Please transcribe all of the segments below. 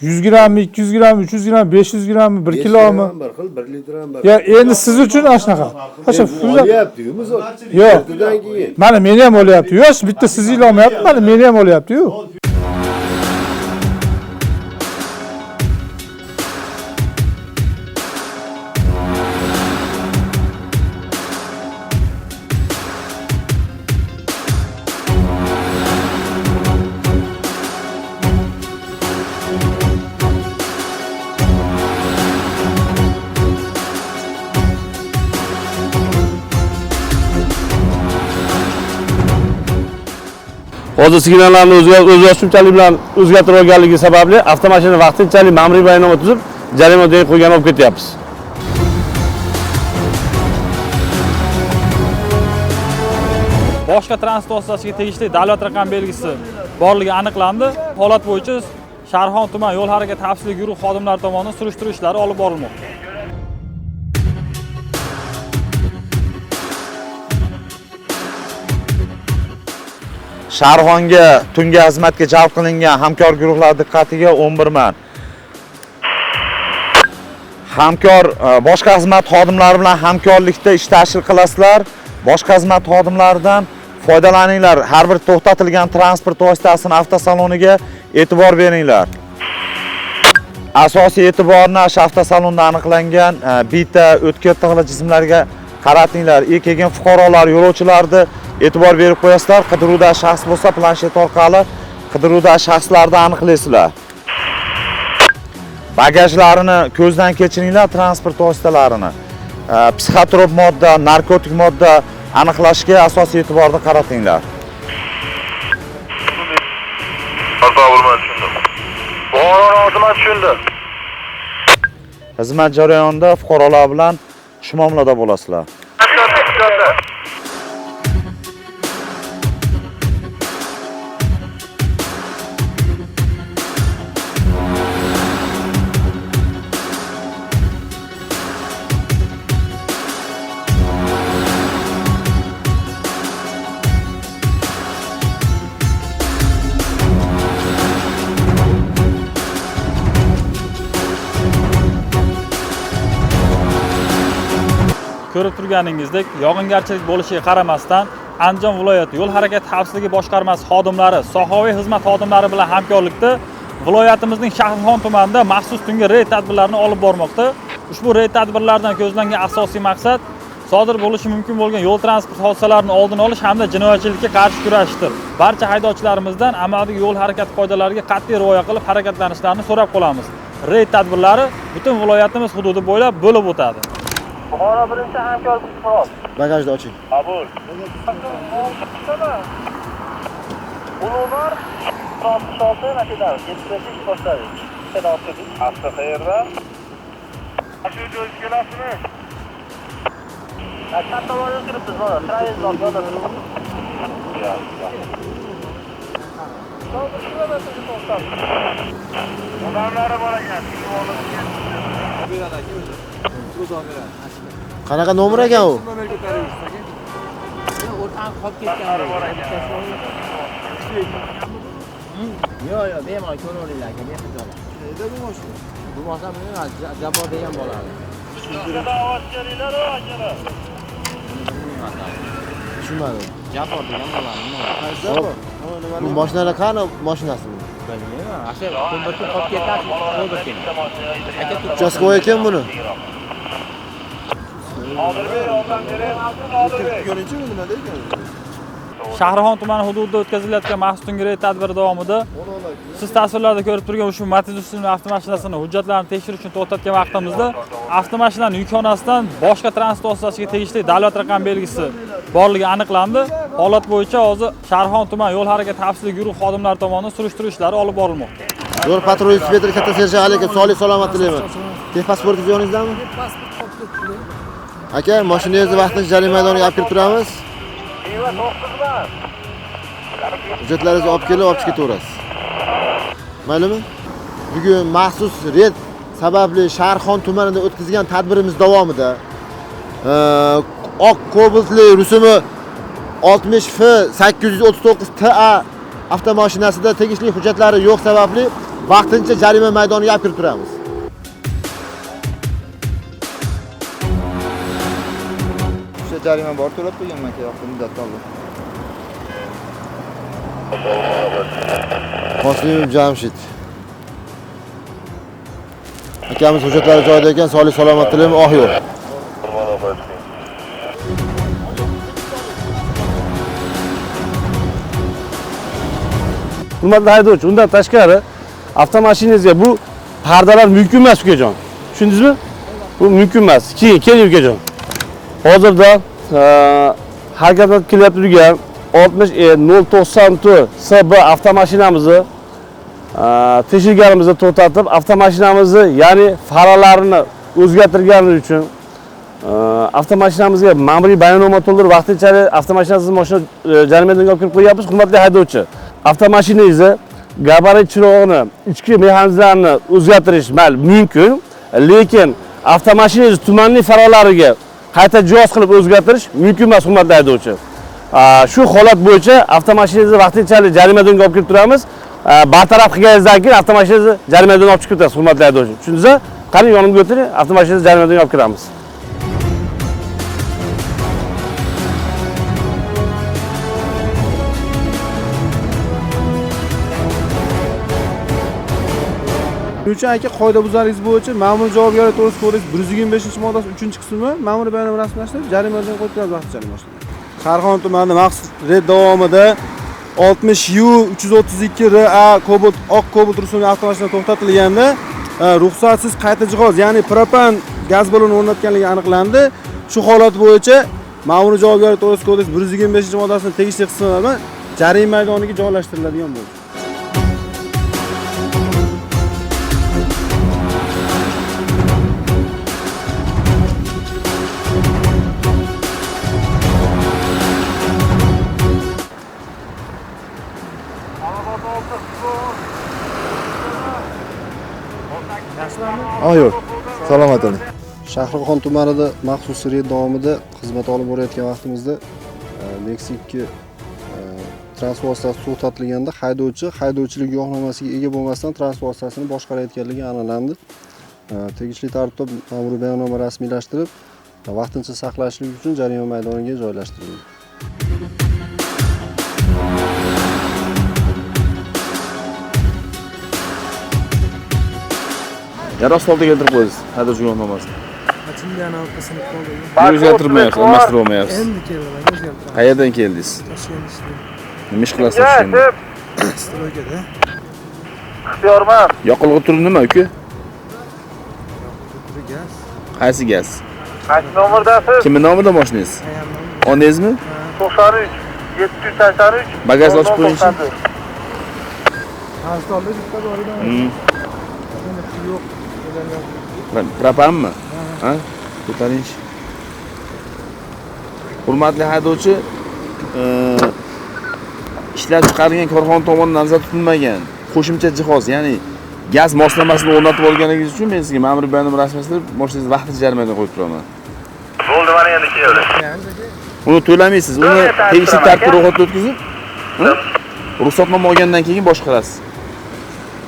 100 grammmi, 200 grammmi, 300 gramm, 500 grammmi, 1 kilomi? Bir xil, 1 litr ham bir. Ya endi siz uchun ana shunaqa. O'sha Olyapti-yu, misol. Yo'q. Ertadan keyin. Mana meni ham olyapti. Yo'q, bitta sizni olmayapti, mana meni ham olyapti-yu. Hozir signallarni o'zboshimchalik bilan o'zgartirib olganligi sababli avtomashina vaqtinchalik ma'muriy bayonnoma tuzib, jarima degan qo'ygan olib ketyapmiz. Boshqa transport vositasiga tegishli davlat raqam belgisi borligi aniqlandi. Holat bo'yicha Sharxon tuman yo'l harakati xavfsizligi guruhi xodimlari tomonidan surishtiruv ishlari olib borilmoqda. Sharxonga tungi xizmatga jalb qilingan hamkor guruhlar diqqatiga 11 man. Hamkor boshqa xizmat xodimlari bilan hamkorlikda ish tashkil qilasizlar. Boshqa xizmat xodimlaridan foydalaninglar. Har bir to'xtatilgan transport vositasini avtosaloniga e'tibor beringlar. Asosiy e'tiborni shu avtosalonda aniqlangan bita, o'tkir tig'li jismlarga qaratinglar. Keyin fuqarolar, yo'lovchilarni e'tibor berib qo'yasizlar. Qidiruvda shaxs bo'lsa, planshet orqali qidiruvda shaxslarni aniqlaysizlar. Bagajlarini ko'zdan kechiringlar, transport vositalarini. Psixotrop modda, narkotik modda aniqlashga asosiy e'tiborni qaratinglar. Xizmat jarayonida fuqarolar bilan xush muomalada bo'lasizlar. Ko'rib turganingizdek, yog'ingarchilik bo'lishiga qaramasdan Andijon viloyati yo'l harakati xavfsizligi boshqarmasi xodimlari sohaviy xizmat xodimlari bilan hamkorlikda viloyatimizning Shahrixon tumanida maxsus tungi reyd tadbirlarini olib bormoqda. Ushbu reyd tadbirlaridan ko'zlangan asosiy maqsad sodir bo'lishi mumkin bo'lgan yo'l transport hodisalarini oldini olish hamda jinoyatchilikka qarshi kurashishdir. Barcha haydovchilarimizdan amaldagi yo'l harakati qoidalariga qat'iy rioya qilib harakatlanishlarini so'rab qolamiz. Reyd tadbirlari butun viloyatimiz hududi bo'ylab bo'lib o'tadi. Buxoro birinchi hamkor Murod. Bagajni oching. Qabul. Ulug'or 66 mashina 75 boshladik. Avto qayerda? Shu joyga kelasizmi? Chap tomonga kiribmiz, mana Travel yonida turibmiz. Odamlari bor ekan, Qanaqa nomer ekan u? O'rtani qolib ketgan. Yo'q, yo'q, bemalol ko'raveringlar aka, bexijolat. Qayerda bu mashina? Bu mashina bilmayman, Jabbor degan bo'ladi. Tushunmadim. Jabbor degan bo'ladi. Qaysi Jabbor? Bu mashinalar qani mashinasi bu? Bilmayman. Asha bir kun qolib ketgan, bir kun. Aka, Uchastkovoy kim buni? Shahrixon tumani hududida o'tkazilayotgan maxsus tungi reyd tadbiri davomida siz tasvirlarda ko'rib turgan ushbu Matiz ismli avtomashinasini hujjatlarini tekshirish uchun to'xtatgan vaqtimizda avtomashinani yukxonasidan boshqa transport vositasiga tegishli davlat raqam belgisi borligi aniqlandi. Holat bo'yicha hozir Sharxon tuman yo'l harakati xavfsizligi guruhi xodimlari tomonidan surishtiruv ishlari olib borilmoqda. Yo'l patrul inspektori katta serjant Ali aka, sog'lik salomat tilayman. Texpasportingiz yoningizdami? Aka, mashinangizni vaqtincha jarima maydoniga olib kirib turamiz. Hujjatlaringizni olib kelib, olib chiqib ketaverasiz. Maylimi? Bugun maxsus reyd sababli Sharxon tumanida o'tkazgan tadbirimiz davomida oq kobaltli rusumi 60 F 839 TA avtomashinasida tegishli hujjatlari yo'q sababli Vaqtincha jarima maydoniga olib kirib turamiz. O'sha jarima bor to'lab qo'yganman aka, yoqda muddatdan oldin. Qosimov Jamshid. Akamiz hujjatlari joyida ekan, sog'lik salomat tilayman, oq yo'l. Hurmatli haydovchi, undan tashqari avtomashinangizga bu pardalar mumkin emas ukajon. Tushundingizmi? Bu mumkin emas. Keyin keling ukajon. Hozirda harakatlanib kelayotgan 60 E 094 SB avtomashinamizni tekshirganimizda to'xtatib, avtomashinamizni, ya'ni faralarini o'zgartirgani uchun avtomashinamizga ma'muriy bayonnoma to'ldirib, vaqtinchalik avtomashinasiz mashina jarimadan olib kirib qo'yapmiz. Hurmatli haydovchi, avtomashinangizni gabarit chirog'ini, ichki mexanizmlarni o'zgartirish mayli mumkin, lekin avtomashinangizni tumanli faralariga qayta jihoz qilib o'zgartirish mumkin emas, hurmatli haydovchi. Shu holat bo'yicha avtomashinangizni vaqtinchalik jarimadan olib kirib turamiz. Bartaraf qilganingizdan keyin avtomashinangizni jarimadan olib chiqib ketasiz, hurmatli haydovchi. Tushundingizmi? Qani yonimga o'tiring, avtomashinangizni jarimadan olib kiramiz. Shuning uchun aka qoidabuzarligingiz bo'yicha ma'muriy javobgarlik to'g'risida kodeks 125-moddasi 3-qismi ma'muriy bayonnoma rasmiylashtirib, jarimadan qo'yib turamiz vaqtinchalik mashinani. Sharxon tumanida maxsus reyd davomida 60 U 332 RA Cobalt oq Cobalt rusumli avtomashina to'xtatilganda ruxsatsiz qayta jihoz, ya'ni propan gaz balloni o'rnatganligi aniqlandi. Shu holat bo'yicha ma'muriy javobgarlik to'g'risida kodeks 125-moddasining tegishli qismi bilan jarima maydoniga joylashtiriladigan bo'ldi. Oq yo'l. Salomat bo'ling. Shahrixon tumanida maxsus reyd davomida xizmat olib borayotgan vaqtimizda Nexia 2 transport vositasi to'xtatilganda haydovchi haydovchilik guvohnomasiga ega bo'lmasdan transport vositasini boshqarayotganligi aniqlandi. Tegishli tartibda ma'muriy bayonnoma rasmiylashtirib, vaqtincha saqlashlik uchun jarima maydoniga joylashtirildi. Yaroq holda keltirib qo'yasiz haydovchi guvohnomasini. O'zgartirmayapsiz, almashtirib olmayapsiz. Endi keldim, o'zgartiraman. Qayerdan keldingiz? Toshkentdan. Nima ish qilasiz Toshkentda? Stroykada. Ixtiyorman. Yoqilg'i turi nima uka? Yoqilg'i turi gaz. Qaysi gaz? Qaysi nomerdasiz? Kimning nomida mashinangiz? Onangizmi? 93 783. Bagajni ochib qo'yingchi. Hozir bitta bor edi. Yo'q. Propanmi? Ha? Ko'taringchi. Hurmatli haydovchi, ishlab chiqarilgan korxona tomonidan nazarda tutilmagan qo'shimcha jihoz, ya'ni gaz moslamasini o'rnatib olganingiz uchun men sizga ma'muriy bayonnoma rasmiylashtirib, mashinangizni vaqtincha jarimadan qo'yib turaman. Bo'ldi, mana endi keldi. Uni to'lamaysiz, uni tegishli tartibda ro'yxatdan o'tkazib, ruxsatnoma olgandan keyin boshqarasiz.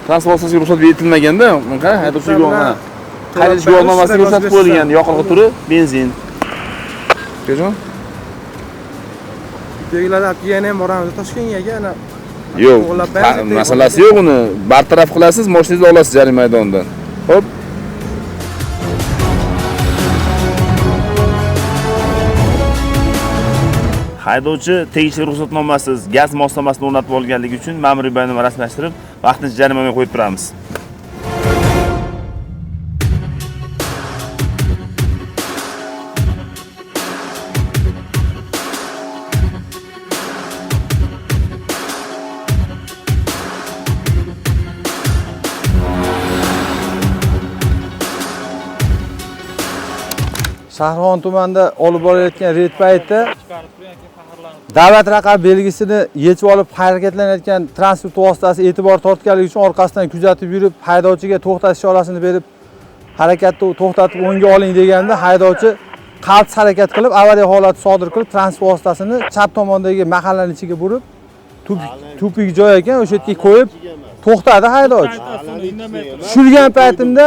Transport vositasiga ruxsat berilmaganda, qara, haydovchi guvohnomasiga ruxsat qo'yilgan yoqilg'i turi benzin. Ukajon? Uydagilarni olib kelgani ham boramiz Toshkentga aka, ana. Yo'q, masalasi yo'q, uni bartaraf qilasiz, mashinangizni olasiz jarima maydonidan. Xo'p. Haydovchi tegishli ruxsatnomasiz gaz moslamasini o'rnatib olganligi uchun ma'muriy bayonnoma rasmiylashtirib, vaqtincha jarimaga qo'yib turamiz. Shahrixon tumanida olib borilayotgan reyd paytida davlat raqami belgisini yechib olib harakatlanayotgan transport vositasi e'tibor tortganligi uchun orqasidan kuzatib yurib, haydovchiga to'xtash ishorasini berib, harakatni to'xtatib o'ngga oling deganda haydovchi qaltis harakat qilib, avariya holati sodir qilib, transport vositasini chap tomondagi mahallaning ichiga burib, tupik joy ekan, o'sha yerga qo'yib, To'xtadi haydovchi. Tushirgan paytimda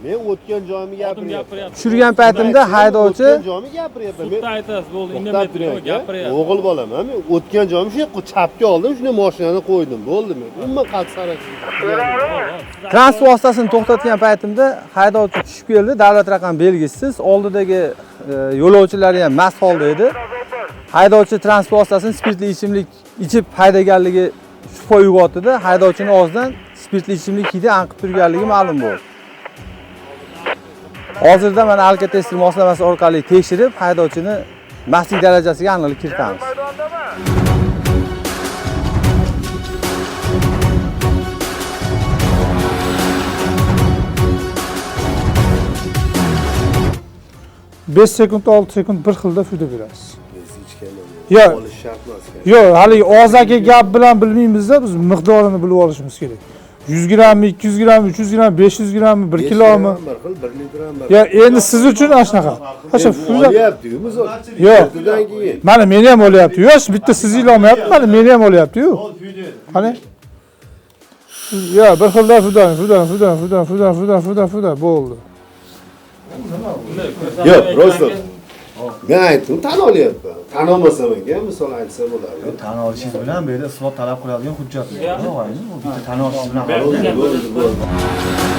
Men o'tgan joyimni gapiryapman. Tushirgan paytimda haydovchi o'tgan joyimni gapiryapman. Sudda aytasiz, bo'ldi, indamay turing, gapiryapsiz. O'g'il bolaman, men o'tgan joyimni shu yoqqa chapga oldim, shuni mashinani qo'ydim, bo'ldi men. Umuman qat'iy harakat. Transport vositasini to'xtatgan paytimda haydovchi tushib keldi, davlat raqam belgisiz, oldidagi yo'lovchilari ham mast holda edi. Haydovchi transport vositasini spirtli ichimlik ichib haydaganligi shubha uyg'otdi. Haydovchining og'zidan spirtli ichimlik hidi anqib turganligi ma'lum bo'ldi. Hozirda mana alkotester moslamasi orqali tekshirib, haydovchini mastlik darajasiga aniqlik kiritamiz. Besh sekund, 6 sekund bir xilda foyda berasiz. Yo'q. Yo'q, hali og'zaki gap bilan bilmaymizda, biz miqdorini bilib olishimiz kerak. 100 grammi, 200 grammi, 300 gramm, 500 grammi, 1 kilomi? Bir xil 1 litr ham bir. Ya endi siz uchun ana shunaqa. O'sha olyapti-yu, misol. Yo'q. Mana meni ham olyapti. Yo'q, bitta sizni olmayapti, mana meni ham olyapti-yu. Qani? Yo'q, bir xilda fudan, fudan, fudan, fudan, fudan, fudan, fudan, fudan bo'ldi. Yo'q, просто men aytdim, tan olyapman. Tan olmasam ekan, misol aytsa bo'ladi. Yo'q, tan olishingiz bilan bu yerda isbot talab qiladigan hujjat yo'q, bu bitta tan olishingiz bilan Bo'ldi, bo'ldi.